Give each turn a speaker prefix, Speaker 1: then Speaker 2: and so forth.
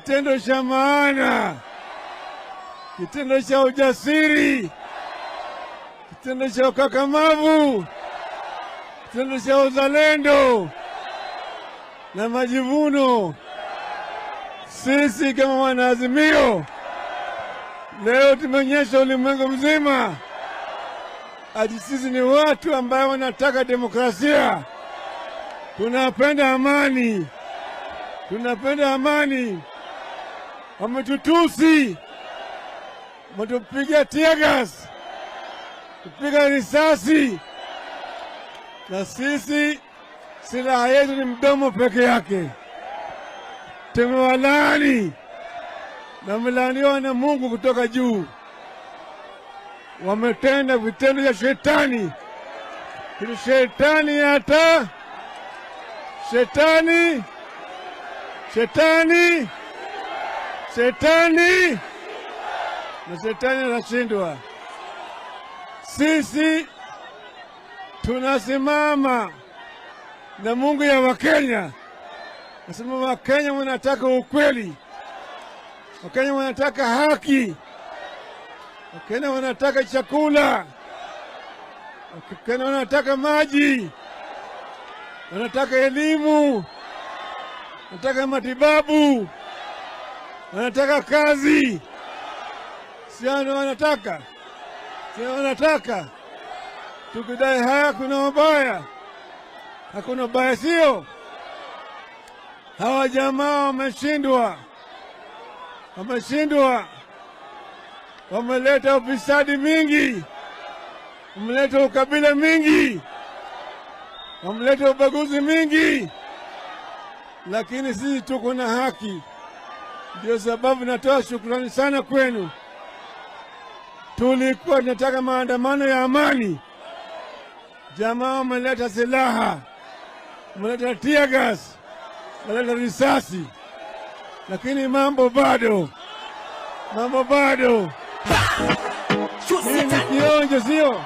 Speaker 1: Kitendo cha maana, kitendo cha ujasiri, kitendo cha ukakamavu, kitendo cha uzalendo na majivuno. Sisi kama wanaazimio leo tumeonyesha ulimwengu mzima ati sisi ni watu ambao wanataka demokrasia, tunapenda amani, tunapenda amani. Wametutusi, wametupiga teargas, kupiga risasi, na sisi silaha yetu ni mdomo peke yake. Tumewalaani na wamelaaniwa na Mungu kutoka juu. Wametenda vitendo vya shetani, kitu shetani hata shetani shetani shetani na shetani anashindwa. Sisi tunasimama na Mungu ya Wakenya. Nasema Wakenya wanataka ukweli, Wakenya wanataka haki, Wakenya wanataka chakula, Wakenya wanataka maji, wanataka elimu, wanataka matibabu, wanataka kazi. Sio wanataka, sio wanataka. Tukidai haya, kuna mabaya? Hakuna ubaya, sio? Hawa jamaa wameshindwa, wameshindwa, wameleta ufisadi mingi, wameleta ukabila mingi, wameleta ubaguzi mingi, lakini sisi tuko na haki. Ndio sababu natoa shukrani sana kwenu. Tulikuwa tunataka maandamano ya amani, jamaa wameleta silaha, wameleta tear gas, wameleta risasi, lakini mambo bado, mambo bado. Hii ni kionjo, sio?